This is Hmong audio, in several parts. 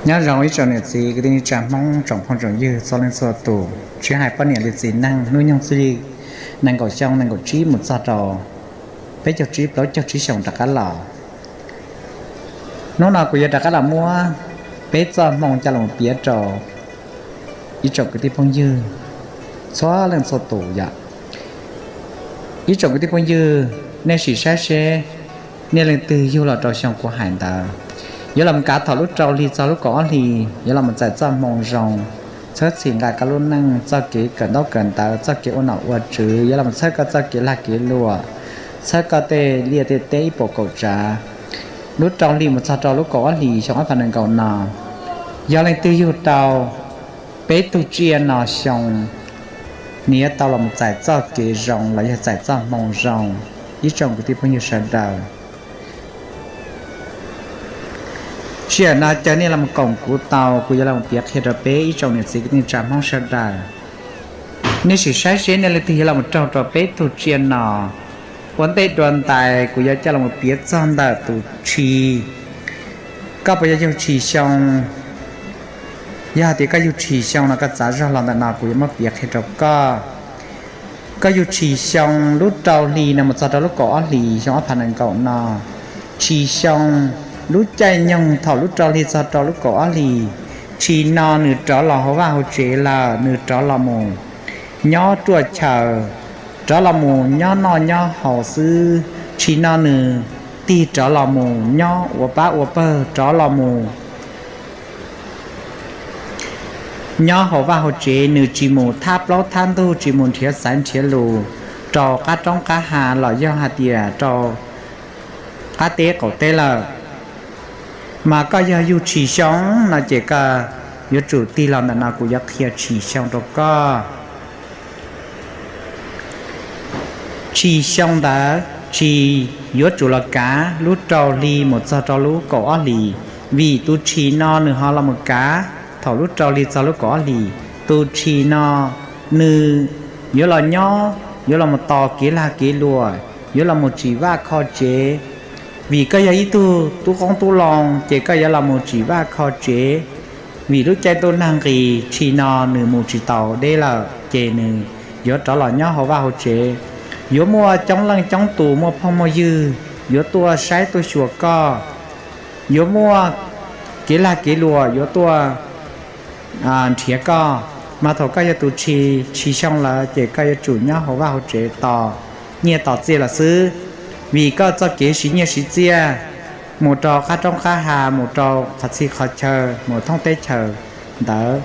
Nyob zoo ib tsoom niam txiv kwv tij neej tsa Hmoob tsoom phooj tsoom ywg txhua leej txhua tus, tsis hais poj niam li txiv neej, hnub nyoog txij li nees nkaum xyoo, nees nkaum tsib mus txog rau peb caug tsib plaub caug tsib xyoos rov qab los. Hnub no kuv yuav rov qab los muab peb txoj hmoo coj los piav rau ib tsoom kwv tij phooj ywg txhua leej txhua tus yom. Ib tsoom kwv tij phooj ywg, nej sim saib seb nej leej twg yug los rau xyoo kuv hais ntawd, yuav los kav thaum lub rau hli txog lub kaum ob hlis, yuav los txais txoj hmoo zoo, txhawb txhim nqa koj lub neej, txoj kev kawm ntaub kawm ntawv, txoj kev ua nom ua tswv, yuav los txhawb koj txoj kev lag kev luam, txhawb koj tej liaj tej teb ib puas kaum tsav. Lub rau hli mus txog rau lub kaum ob hlis xyoo ob phav nees nkaum no, yog leej twg yug rau peb tug tsiaj no xyoo, nws yuav tau los txais txoj kev zoo los yog txais txoj hmoo zoo. Ib tsoom kwv tij phooj ywg sawv daws, sij hawm no caw nej los koom kuv tau, kuv yuav los piav qhia rau peb ib tsoom niam txiv kwv tij neej tsa Hmoob sawv daws. Nej sim saib seb nej leej twg yuav los raug rau peb tug tsiaj no. Ua ntej dua ntais kuv yuav coj los piav txog ntawm tus tshis. Koj puas yog yug tshis xyoo? Yog hais tias koj yug tshis xyoo no koj txav zog los ntawm no kuv yuav muab piav qhia rau koj. Koj yug tshis xyoo lub rau hli no mus txog rau lub kaum ob hlis xyoo ob phav nees nkaum no, tshis xyoo lub caij nyoog thaum lub rau hli txog rau lub kaum ob hlis, tshis no nws rov los hauv vaj hauv tsev lawm, nws rov los mus nyob ruaj chaw, rov los mus nyob noj nyob haus xwb. Tshis no nws tig rov los mus nyob ua pab ua pawg, rov los mus nyob hauv vaj hauv tsev, nws tsis mus thab plaub thab ntug, tsis mus nrhiav xaiv nrhiav lus rau qab roob qab hav los yog hais tias rau qab teb qaum teb lawm. Mas koj yog yug tshis xyoo no ces koj yuav tsum tig los ntawm no kuv yuav qhia tshis xyoo rau koj. Tshis xyoo ntawd tsis yuav tsum los kav lub rau hli mus txog rau lub kaum ob hlis, vim tus tshis no nws ho los mus kav thaum lub rau hli txog lub kaum ob hlis. Tus tshis no nws yuav los nyob, yuav los mus tos kev lag kev luam, yuav los mus tsim vaj kho tsev. Vim koj yog ib tug tub qoob tub loo ces koj yuav los mus tsim vaj kho tsev. Vim lub caij ntuj nag nqis, tshis no nws mus tsis tau deb lawm ces nws yuav rov los nyob hauv vaj hauv tsev. Yuav muaj coob leej coob tus, muaj phooj muaj ywg yuav tuaj saib tuaj xyuas koj, yuav muaj kev lag kev luam yuav tuaj nrhiav koj. Mas thaum koj yog tus tshis, tshis xyoo lawm ces koj yuav tsum nyob hauv vaj hauv tsev tos nyiaj tos txiaj lawm xwb. Vim koj txoj kev siv nyiaj siv txiaj mus rau qab roob qab hav, mus rau qhov txhia qhov chaw, mus thoob teb chaws ntawd,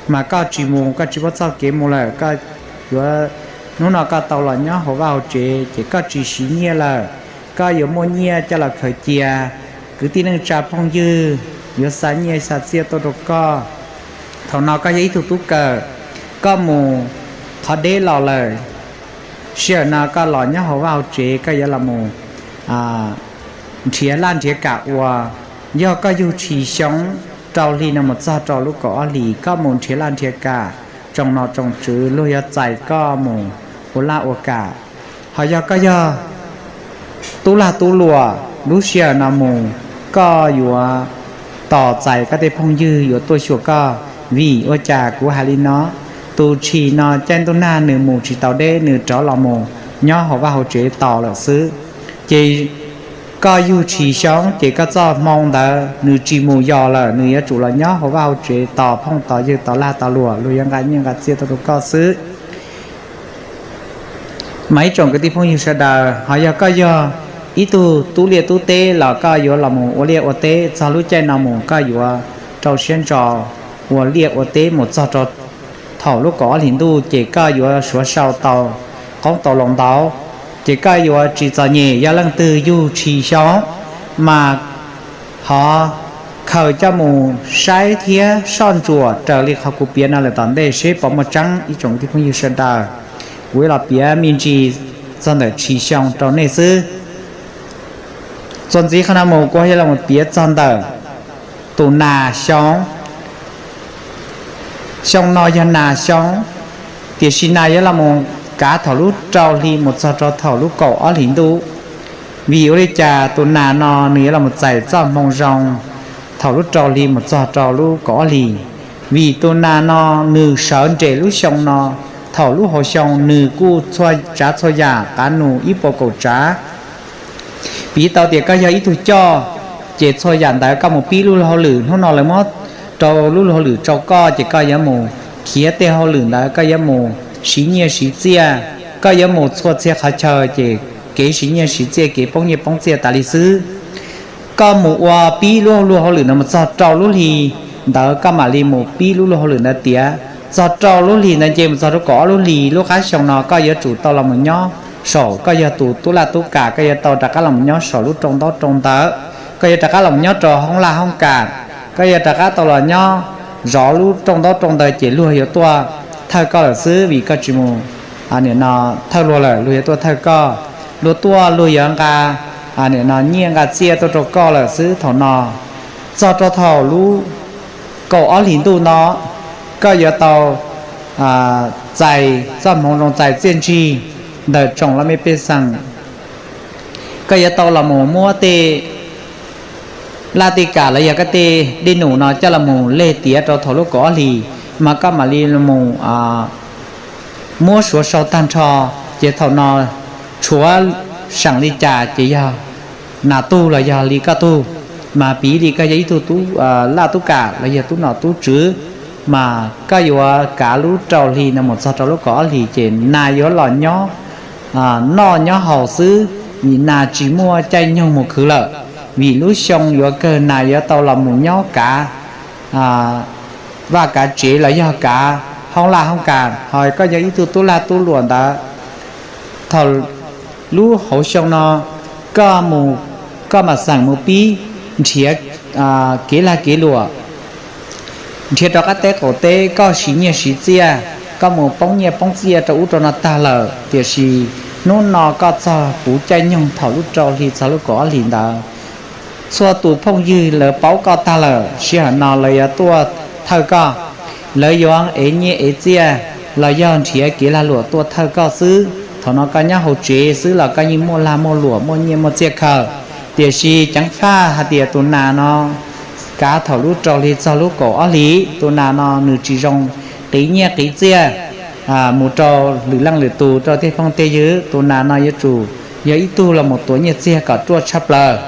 mas koj tsis mus, koj tsis muaj txoj kev mus lawm, koj yuav, hnub no koj tau los nyob hauv vaj hauv tsev ces koj tsis siv nyiaj lawm. Koj yuav muaj nyiaj coj los khaws cia, kwv tij neej tsa phooj ywg yuav xa nyiaj xa txiaj tuaj rau koj. Thaum no koj yog ib tug tub kawm, koj mus qhov deb los lawm, sij hawm no koj los nyob hauv vaj hauv tsev koj yuav los mus nrhiav laj nrhiav kam ua. Yog koj yug tshis xyoo rau hli no mus txog rau lub kaum ob hlis, koj mus nrhiav laj nrhiav kam, tsoom nom tsoom tswv luag yuav txais koj mus ua laj ua kam. Ho yog koj yog tub lag tub luam, lub sij hawm no mus koj yuav tos txais koj tej phooj ywg yuav tuaj xyuas koj. Vim ua cas kuv hais li no? Tus tshis no caij ntuj nag nws mus tsis tau deb, nws rov los mus nyob hauv vaj hauv tsev tos lawm xwb. Ces koj yug tshis xyoo ces koj txoj hmoo ntawd nws tsis mus yos lawm, nws yuav tsum los nyob hauv vaj hauv tsev tos phooj tos ywg, tos lag tos luam, luag yuav nqa nyiaj nqa txiaj tuaj rau koj xwb. Mas ib tsoom kwv tij phooj ywg sawv daws, ho yog koj yog ib tug tub liaj tub teb los koj yuav los mus ua liaj ua teb, txog lub caij no mus koj yuav rau siab ntso ua liaj ua teb mus txog rau thaum lub kaum ob hlis ntuj ces koj yuav suav sau tau qoob tau loo ntau, ces koj yuav tsis txom nyem. Yog leej twg yug tshis xyoo mas ho khaws coj mus saib thiab soj ntsuam raws li qhov kuv piav no lawm tom ntej seb puas muaj tseeb. Ib tsoom kwv tij phooj ywg sawv daws, kuv yuav los piav me ntsis txog ntawm tshis xyoo rau nej xwb. Txuas ntxiv qhov no mus kuv yuav los piav txog ntawm tus nas xyoo. Xyoo no yog nas xyoo, tiam sis nas yuav los mus kav thaum lub rau hli mus txog rau thaum lub kaum ob hlis ntuj. Vim ua li cas tus nas no nws yuav los txais txoj hmoo zoo? thaum lub rau hli mus txog rau lub kaum ob hlis. Vim tus nas no nws sawv nres lub xyoo no, thaum lub hauv xyoo nws kuj txhua tsav txhua yam qav nus ib puas kaum tsav. Piv tau tias koj yog ib tug coj, ces txhua yam ntawd koj mus pib lub luag hauj lwm, hnub no lawv muab rau lub luag hauj lwm rau koj, ces koj yuav mus khiav tej hauj lwm ntawd, koj yuav mus siv nyiaj siv txiaj, koj yuav mus txhua txhia qhov chaw, ces kev siv nyiaj siv txiaj, kev poob nyiaj poob txiaj tas li xwb. Koj mus ua pib lub luag hauj lwm ntawd mus txog rau lub hli ntawd, koj mam li mus pib lub luag hauj lwm ntawd tiav. Txog rau lub hlis ntawd nce mus txog rau kaum ob lub hlis lub qab xyoo no, koj yuav tsum tau los mus nyob saum. Koj yog tus tub laj tub kam, koj yuav tau rov qab los mus nyob saum lub rooj ntaub rooj ntawv, koj yuav rov qab los mus nyob rau hoob laj hoob kam, koj yuav rov qab tau los nyob zov lub rooj ntaub rooj ntawv, ces luag yuav tuaj thawj koj lawm xwb, vim koj tsis mus, nim no, thawj luag lawm, luag yuav tuaj thawj koj. Luag tuaj luag yuav nqa, nim no, nyiaj nqa txiaj tuaj rau koj lawm xwb. Thaum no txog rau thaum lub kaum ob hlis ntuj no, koj yuav tau txais txoj hmoov zoo txais txiaj ntsig ntawm tsoom laj mej pej xeem. Koj yuav tau los mus muab tej laj tej kam los yog koj tej dej num no coj los mus leg tiav rau thaum lub kaum ob hlis, mas koj mam li mus muab suav sau tag nrho. Ces thaum no tshuav seem li cas ces yog nas tug los yog li koj tug. Mas piv li koj yog ib tug tub laj tub kam los yog tub nom tub tswv, mas koj yuav kav lub rau hli no mus txog rau lub kaum ob hlis, ces nas yuav los nyob noj nyob haus xwb, vim nas tsis muaj caij nyoog mus khwv lawm. Vim lub xyoo yuav kawg, nas yuav tau los mus nyob kav vaj kav tsev los yog kav hoob laj hoob kas. Ho koj yog ib tug tub laj tub luam ntawd, thaum lub hauv xyoo no koj mus, koj mam xeem mus pib nrhiav kev lag kev luam, nrhiav rau qab teb qaum teb, koj siv nyiaj siv txiaj, koj mus poob nyiaj poob txiaj rau ub rau no tag lawm, tiam sis hnub no koj txog puv caij nyoog thaum lub rau hli txog lub kaum ob hlis ntawd. Txhua tus phooj ywg lawv paub koj tag lawm, sij hawm no lawv yuav tuaj thawj koj, lawv yuav ev nyiaj ev txiaj los yog nrhiav kev lag luam tuaj thawj koj xwb. Thaum no koj nyob hauv tsev xwb los koj yeej muaj lag muaj luam, muaj nyiaj muaj txiaj khaws. Tiam sis ceev faj hais tias tus nas no kav thaum lub rau hli txog lub kaum ob hlis, tus nas no nws tsis zoo qiv nyiaj qiv txiaj mus rau lwm leej lwm tus, rau tej phooj tej ywg. Tus nas no yuav tsum yog ib tug los mus tuav nyiaj txiag kom ruaj tshaj plaws,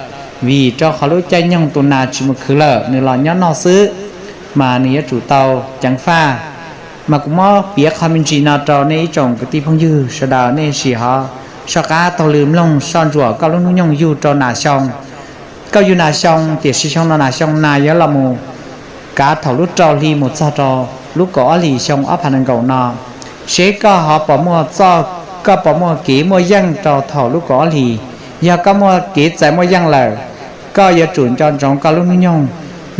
vim rau qhov lub caij nyoog tus nas tsis mus khwv lawm, nws los nyob noj xwb, mas nws yuav tsum tau ceev faj. Mas kuv muab piav qho me ntsis no rau nej ib tsoom kwv tij phooj ywg sawv daws, nej sim ho soj qab taug lw mloog soj ntsuam koj lub hnub nyoog yug rau nas xyoo. Koj yug nas xyoo, tiam sis xyoo no nas xyoo nas yuav los mus kav thaum lub rau hli mus txog rau lub kaum ob hlis xyoo ob phav nees nkaum no, seb koj ho puas muaj txoj, koj puas muaj kev muaj yeej rau thaum lub kaum ob hlis. Yog koj muaj kev txais muaj yeej lawm, koj yuav tsum nco ntsoov koj lub hnub nyoog.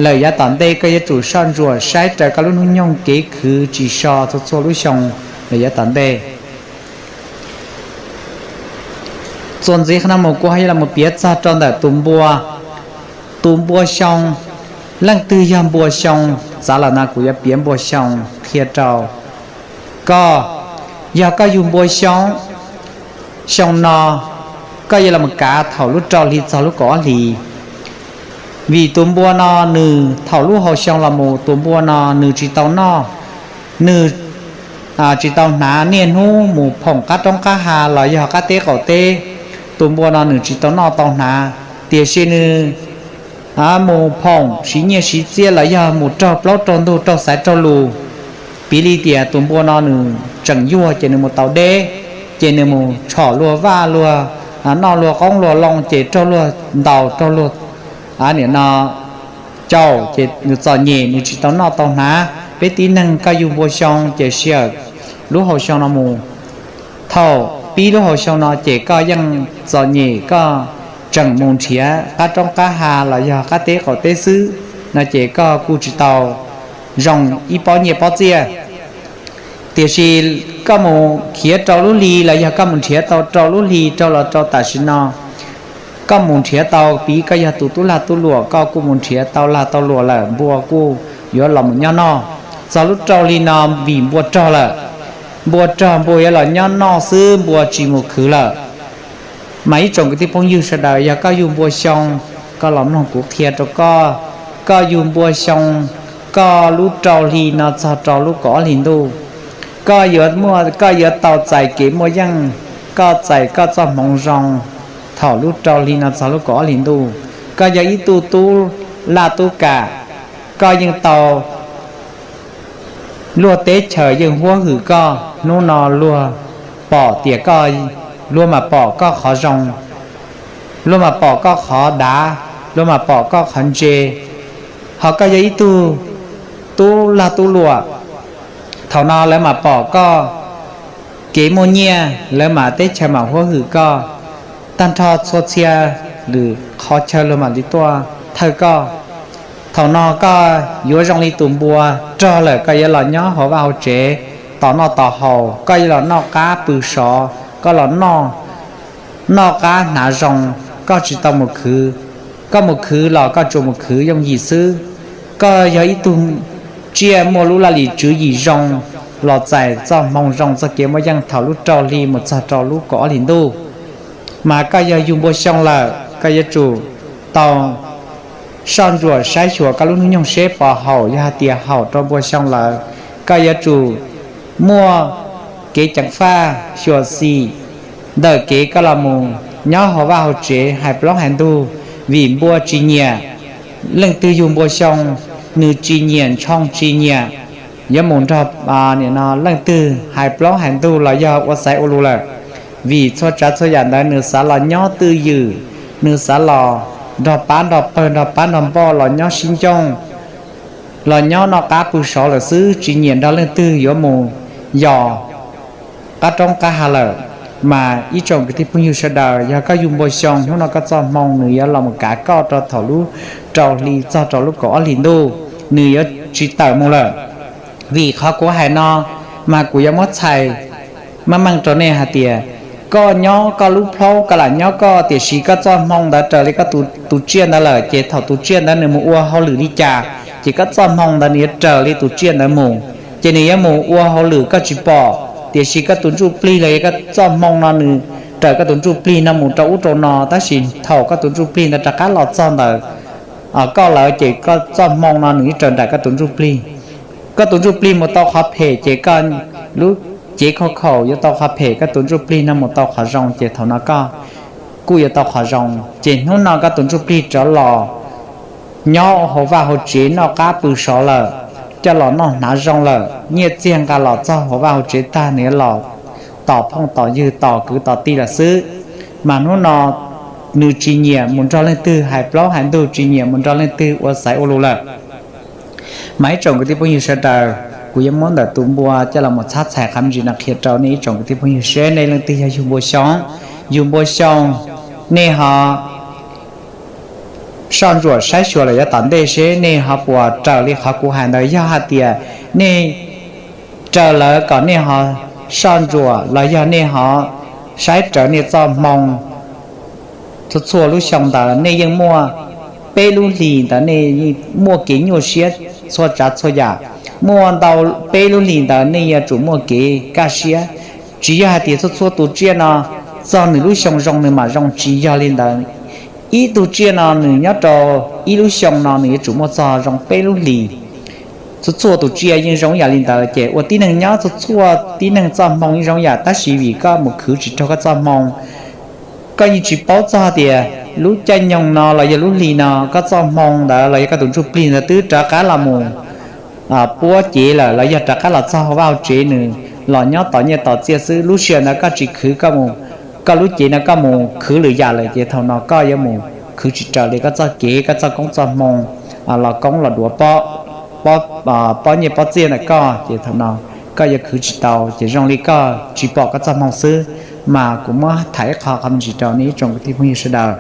Lawm yav tom ntej koj yuav tsum soj ntsuam saib raws koj lub hnub nyoog kev khwv tsis so txhua txhua lub xyoo lawm yav tom ntej. Txuas ntxiv qhov no mus kuv ho yuav los piav txog rau ntawm tus npua, tus npua xyoo. Leej twg yog npua xyoo? Txav los no kuv yuav piav npua xyoo qhia rau koj. Yog koj yug npua xyoo, xyoo no koj yuav los kav thaum lub rau hli txog lub kaum ob hlis. Vim tus npua no nws thaum lub hauv xyoo los mus tus npua no nws tsis tau noj, nws tsis tau hnav niaj hnub mus phoom qab roob qab hav los yog qab teb qaum teb. Tus npua no nws tsis tau noj tau hnav, tiam sis nws mus phoom siv nyiaj siv txiaj los yog mus raug plaub raug ntug raug xaiv raug lus. Piv li tias tus npua no nws tseem yuag ces nws mus tau deb, ces nws mus tshom luag vaj luag, noj luag qoob luag loo ces raug luag ntaus raug luag, nim no, caum ces nws txom nyem nws tsis tau noj tau hnav. Peb tib neeg koj yug npua xyoo ces sij hawm lub hauv xyoo no mus, thaum pib lub hauv xyoo no ces koj yeej txom nyem, koj tseem mus nrhiav qab roob qab hav los yog qab teb qaum teb xwb no ces koj kuj tsis tau zoo ib pob nyiaj pob txiaj. Tiam sis koj mus khiav rau lub hli los yog koj mus nrhiav tau rau lub hli rau los rau tam sim no, koj mus nrhiav tau, piv koj yog tus tub lag tub luam koj kuj mus nrhiav tau lag tau luam lawm, npua kuj yuav los mus nyob noj. Txog lub rau hli no vim npua rog lawm, npua rog npua yuav los nyob noj xwb, npua tsis mus khwv lawm. Mas ib tsoom kwv tij phooj ywg sawv daws, yog koj yug npua xyoo, koj los mloog kuv qhia rau koj. Koj yug npua xyoo, koj lub rau hli no txog rau lub kaum ob hlis ntuj, koj yuav muaj, koj yuav tau txais kev muaj yeej, koj txais koj txoj hmoov zoo thaum lub rau hli no txog lub kaum ob hlis ntuj. Koj yog ib tug tub laj tub kam, koj yeej tau luag teb chaws yeej huab hwm koj. Hnub no luag pom tias koj, luag mam pom koj qhov zoo, luag mam pom koj qhov dav, luag mam pom koj qhov ntse. Ho koj yog ib tug tub lag tub luam, thaum no lawv mam pom koj kev muaj nyiaj, lawv mam teb chaws mam huab hwm koj. Tag nrho txhua txhia lwm qhov chaw luag mam li tuaj thawj koj. Thaum no koj yuav zoo li tus npua rog lawm, koj yuav los nyob hauv vaj hauv tsev, tos noj tos haus, koj yuav los noj qab pw sov, koj los noj, noj qab hnav zoo, koj tsis tau mus khwv. Koj mus khwv los koj tsuas mus khwv yooj yim xwb. Koj yog ib tug tsiaj muaj lub laj lim tswv yim zoo, los txais txoj hmoo zoo txoj kev muaj yeej thaum lub rau hli mus txog rau lub kaum ob hlis ntuj. Mas koj yog yug npua xyoo lawm, koj yuav tsum tau soj ntsuam saib xyuas koj lub hnub nyoog seb puas haum. Yog hais tias haum rau npua xyoo lawm, koj yuav tsum muaj kev ceev faj xyuam xim ntawm kev koj los mus nyob hauv vaj hauv tsev hais plaub hais ntug, vim npua tsis nyiam leej twg yug npua xyoo, nws tsis nyiam ntshoo tsis nyiam yuav mus nrog leej twg hais plaub hais ntug los yog ua xaiv ua lus lawm. Vim txhua tsav txhua yam ntawd nws xav los nyob twj ywm, nws xav los nrog pab nrog pawg nrog pab nrog npoj los nyob sib ncoo, los nyob noj qab pw sov lawm xwb, tsis nyiam nrog leej twg yuav mus yos qab roob qab hav lawm. Mas ib tsoom kwv tij phooj ywg sawv daws, yog koj yug npua xyoo, hnub no koj txoj hmoo nws yuav los mus kav koj rau thaum lub rau hli txog rau lub kaum ob hlis ntuj, nws yuav tsis tawm mus lawm. Vim qhov kuv hais no, mas kuv yuav muab txhais meej meej rau nej hais tias, koj nyob koj lub plhaub koj lam nyob koj, tiam sis koj txoj hmoo ntawd raws li koj tus tsiaj ntawd lawm, ces thaum tus tsiaj ntawd nws mus ua hauj lwm li cas, ces koj txoj hmoo ntawd nws yuav raws li tus tsiaj ntawd mus. Ces nws yuav mus ua hauj lwm koj tsis pom, tiam sis koj tus ntsuj plig los yog koj txoj hmoo no nws raws koj tus ntsuj plig no mus rau ub rau no, tab sis thaum koj tus ntsuj plig ntawd rov qab los txog ntawm koj lawm, ces koj txoj hmoo no nws yuav raws nraim koj tus ntsuj plig. Koj tus ntsuj plig mus tau qhov phem, ces koj lub cev khauj khaum yuav tau qhov phem, koj tus ntsuj plig no mus tau qhov zoo, ces thaum no koj kuj yuav tau qhov zoo. Ces hnub no koj tus ntsuj plig rov los nyob hauv vaj hauv tsev noj qab pw sov lawm, coj los noj hnav zoo lawm, nyiaj txiag nqa los txog hauv vaj hauv tsev tag nws yuav los tos phooj tos ywg tos kwv tos tij lawm xwb. Mas hnub no nws tsis nyiam mus nrog leej twg hais plaub hais ntug, tsis nyiam mus nrog leej twg ua xaiv ua lus lawm. Mas ib tsoom kwv tij phooj ywg sawv daws, kuv yuav muab ntawm tus npua coj los mus txhab txhais qhov me ntsis no qhia rau nej ib tsoom kwv tij phooj ywg seb nej leej twg yog yug npua xyoo. Yug npua xyoo, nej ho soj ntsuam saib xyuas lawm yav tom ntej seb nej ho puas raws li qhov kuv hais ntawd. Yog hais tias nej raws lawm kom nej ho soj ntsuam los yog nej ho saib rawv nej txoj hmoo txhua txhua lub xyoo ntawd nej yeej muaj peb lub hlis ntawd nej yeej muaj kev nyuaj siab txhua tsav txhua yam. Muaj ntau peb lub hlis ntawd nej yuav tsum muaj kev kaj siab. Tsis yog hais tias txhua txhua tus tsiaj no txog nws lub xyoo zoo nws mam zoo, tsis yog li ntawd. Ib tug tsiaj no nws nyob rau ib lub xyoo no nws yuav tsum muaj txog zoo peb lub hlis. Txhua txhua tus tsiaj yeej zoo ib yam li ntawd, ces ua tib neeg nyob txhua txhua tib neeg txoj hmoo yeej zoo ib yam, tab sis vim koj mus khwv tsis raug koj txoj hmoo, koj yeej tsis paub txog tias lub caij nyoog no los yog lub hlis no koj txoj hmoo ntawd los yog koj tus ntsuj plig ntawd twb rov qab los mus puab cev lawm los yog rov qab los txog hauv vaj hauv tsev nws los nyob tos nyiaj tos txiaj xwb. Lub sij hawm ntawd koj tsis khwv, koj mus, koj lub cev no koj mus khwv lwm yam lawm, ces thaum no koj yuav mus khwv tsis raws li koj txoj kev, koj txoj koob txoj hmoo los koob los duav pob nyiaj pob txiaj ntawm koj, ces thaum no koj yuav khwv tsis tau, ces zoo li koj tsis pom koj txoj hmoo xwb. Mas kuv muab tham ib qho qhov me ntsis rau nej ib tsoom kwv tij phooj ywg sawv daws.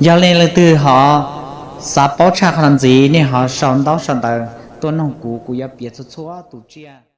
Yog nej leej twg ho xav paub tshaj qhov no ntxiv, nej ho sau ntaub sau ntawv tuaj noog kuv, kuv yuav piav txhua txhua tus tsiaj.